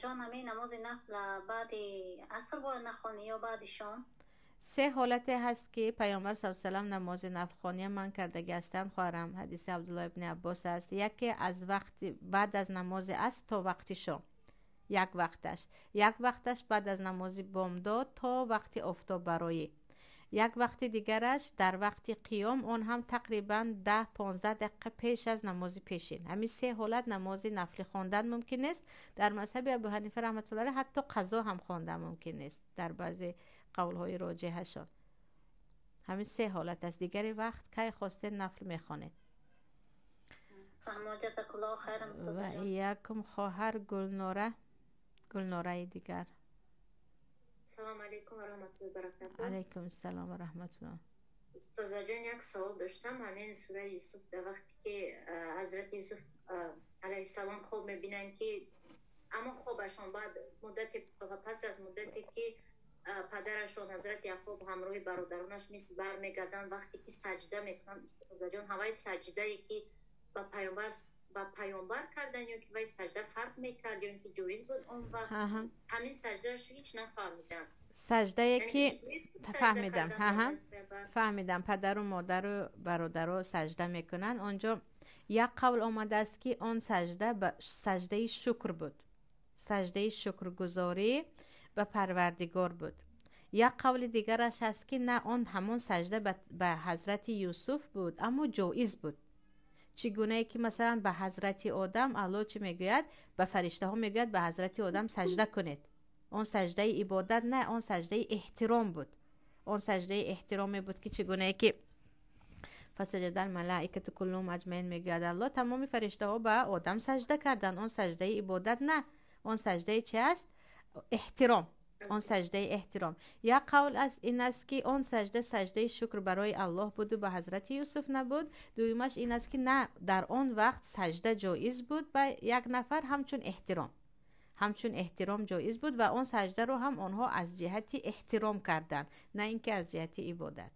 Устозаҷон, ҳамин намози нафл баъди аср бояд нахонӣ ё баъди шом? Се ҳолате ҳаст, ки Паёмбар с салам намози нафлхония манъ кардагӣ ҳастанд, хоҳарам. Ҳадиси Абдулло ибни Аббос аст. Яке аз вақти баъд аз намози аср то вақти шом, як вақташ, як вақташ баъд аз намози бомдод то вақти офтоббароӣ, як вақти дигараш дар вақти қиём, он ҳам тақрибан 10-15 дақиқа пеш аз намози пешин. Ҳамин се ҳолат намози нафлӣ хондан мумкин нест. Дар мазҳаби Абу Ҳанифа раҳматуллоҳ алайҳ ҳатто қазо ҳам хондан мумкин нест, дар баъзе қавлҳои роҷиҳашон. Ҳамин се ҳолат аст. Дигари вақт кай хостед, нафл мехонед. Ва якум, хоҳар Гулнора, Гулнораи дигар. Салому алейкум ва раҳматуллоҳи баракатуҳ. Алайкум ассалом ва раҳматуллоҳ. Устозаҷон, як савол доштам. Ҳамин сураи Юсуф, дар вақте ки ҳазрати Юсуф алайҳиссалом хоб мебинанд, ки аммо хобашон баъд муддате, пас аз муддате ки падарашон ҳазрати Яъқуб ҳамроҳи бародаронаш Миср бармегарданд, вақте ки саҷда мекунанд, устозаҷон, ҳаваи саҷдае ки ба паёмбар кардан ё ки вай саҷда фарқ мекард ё ин ки ҷоиз буд он вақт? Ҳамин саҷдааш ҳеҷ нафаҳмидам. Саҷдае ки, фаҳмидам, фаҳмидам, падару модару бародаро саҷда мекунанд. Он ҷо як қавл омадааст, ки он саҷда саҷдаи шукр буд, саҷдаи шукргузорӣ ба Парвардигор буд. Як қавли дигараш ҳаст, ки на, он ҳамон саҷда ба ҳазрати Юсуф буд, аммо ҷоиз буд. Чӣ гунае ки, масалан, ба ҳазрати Одам Аллоҳ чӣ мегӯяд? Ба фариштаҳо мегӯяд: «Ба ҳазрати Одам саҷда кунед». Он саҷдаи ибодат не, он саҷдаи эҳтиром буд. Он саҷдаи эҳтироме буд, ки чӣ гунае ки فسجد الملائكة كلهم أجمعين мегӯяд Аллоҳ, тамоми фариштаҳо ба Одам саҷда карданд. Он саҷдаи ибодат на, он саҷдаи чи аст? Эҳтиром, он саҷдаи эҳтиром. Як қавл аст, ин аст, ки он саҷда саҷдаи шукр барои Аллоҳ буду ба ҳазрати Юсуф набуд. Дуюмаш ин аст, ки на, дар он вақт саҷда ҷоиз буд ба як нафар, ҳамчун эҳтиром ҷоиз буд ва он саҷдаро ҳам онҳо аз ҷиҳати эҳтиром карданд, на ин ки аз ҷиҳати ибодат.